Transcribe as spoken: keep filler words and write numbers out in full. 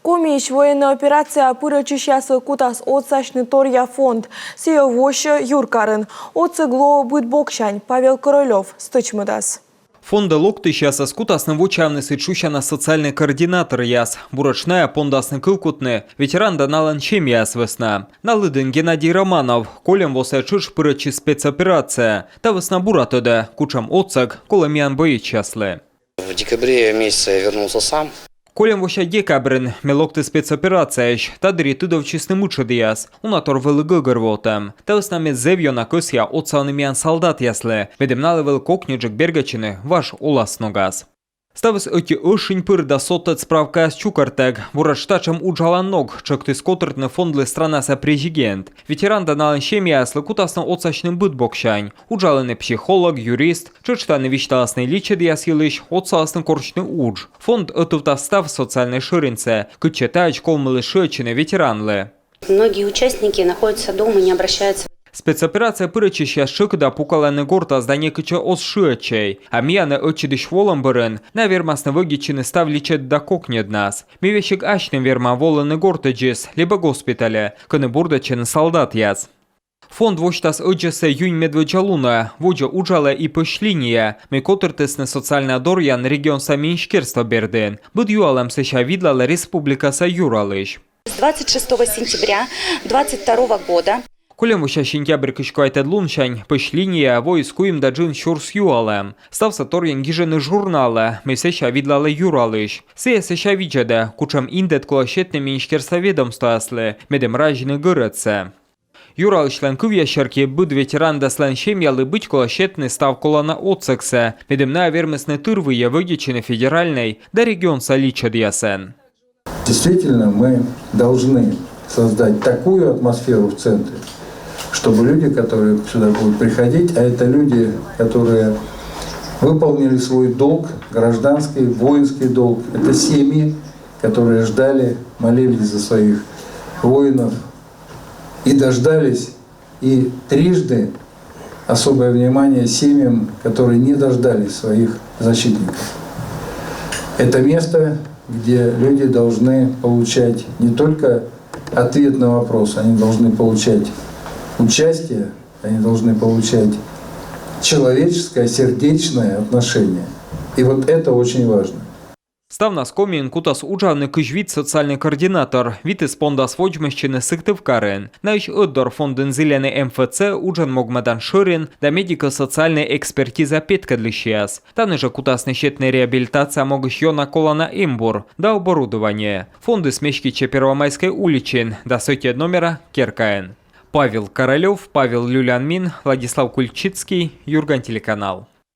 Комиысь военнӧй операцияӧ пырӧдчысьяслы кутас отсасьны торъя фонд. Сійӧ воссьӧ юркарын. Отсӧг лоӧ быд боксянь. Павел Королёв стӧчмӧдас. Фондӧ локтысьясӧс кутасны вочаавны сідз шусяна социальнӧй координаторъяс. Буретш найӧ пондасны кывкутны ветеран да налӧн семьяяс вӧсна. На лыдын Геннадий Романов. Кольӧм во сійӧ тшӧтш пырӧдчис спецоперацияӧ. Та вӧсна бура тӧдӧ, кутшӧм отсӧг колӧ миян боечьяслы. В декабре месяце я вернулся сам. Кольӧм вося декабрын ме локті спецоперацияысь. Та дырйи тыдовтчисны мытшӧдъяс. Уна тор вӧлі гӧгӧрвотӧм. Та вӧсна ме зэв ёна кӧсъя отсавны миян солдатъяслы, медым налы вӧлі кокньыджык бергӧдчыны важ оласногас. Ставыс ӧти ӧшинь пыр да содтӧд справкаяс чукӧртӧг. Буретш татшӧм уджалан ног тшӧктіс котыртны фондлы странаса президент. Ветеран да налӧн семьяяслы кутасны отсасьны быд боксянь. Уджалӧны психолог, юрист, тшӧтш тані висьталасны личӧдъяс йылысь, отсаласны корсьны удж. Фонд ӧтувтас став социальнӧй шӧринсӧ, кытчӧ таӧдз ковмыліс шыӧдчыны ветеранлы. Многие участники находятся дома, не обращаются. Спецоперацияӧ пырӧдчысьяс тшӧкыда пукалӧны гортас да некытчӧ оз шыӧдчӧй. А миянӧ ӧтчыдысь волӧм бӧрын найӧ вермасны вӧдитчыны став личӧд да кокньӧднас. Ми весиг асьным вермам волыны гортӧдзыс либӧ госпитальӧ, кӧні бурдӧдчӧны солдатъяс. Фонд восьтас ӧдзӧссӧ юнь медводдза лунӧ. Водзӧ уджалӧ и пӧсь линия, мый котыртісны социальнӧй дорйӧн регионса министерство бердын. Быд юалӧм сэсся видлалӧ республикаса юралысь. С двадцать шестого сентября двадцать второго года. Кольӧм вося сентябрь кызь квайтӧд лунсянь пӧсь линияӧ воис куим да джын сюрс юалӧм. Ставсӧ торйӧн гижӧны журналӧ, мый сэсся видлалӧ юралысь. Сійӧ сэсся видзӧдӧ, кутшӧм индӧд колӧ сетны министерства ведомствояслы, медым разьны гӧрӧдсӧ. Юралысьлӧн кывъяс серти, быд ветеран да сылӧн семьялы быть колӧ сетны став колана отсӧгсӧ, медым найӧ вермисны тырвыйӧ вӧдитчыны федеральнӧй да регионса личӧдъясӧн. Действительно, мы должны создать такую атмосферу в центре, чтобы люди, которые сюда будут приходить, а это люди, которые выполнили свой долг, гражданский, воинский долг, это семьи, которые ждали, молились за своих воинов и дождались, и трижды особое внимание семьям, которые не дождались своих защитников. Это место, где люди должны получать не только ответ на вопрос, они должны получать участие, они должны получать человеческое, сердечное отношение. И вот это очень важно. Ставнас Комиын кутас уджавны кызь вит социальнӧй координатор. Витыс пондас водзмӧстчыны Сыктывкарын. Наысь ӧтдор фондын зільӧны МФЦ, уджӧн могмӧдан шӧрин да медико-социальнӧй экспертиза петкӧдлысьяс. Тані жӧ кутасны сетны реабилитация могысь ёна колана эмбур да оборудование. Фондыс меститчӧ Первомайскӧй уличын дас ӧтиӧд номера керкаын. Павел Королёв, Павел Люлянмин, Владислав Кульчицкий, Юрган телеканал.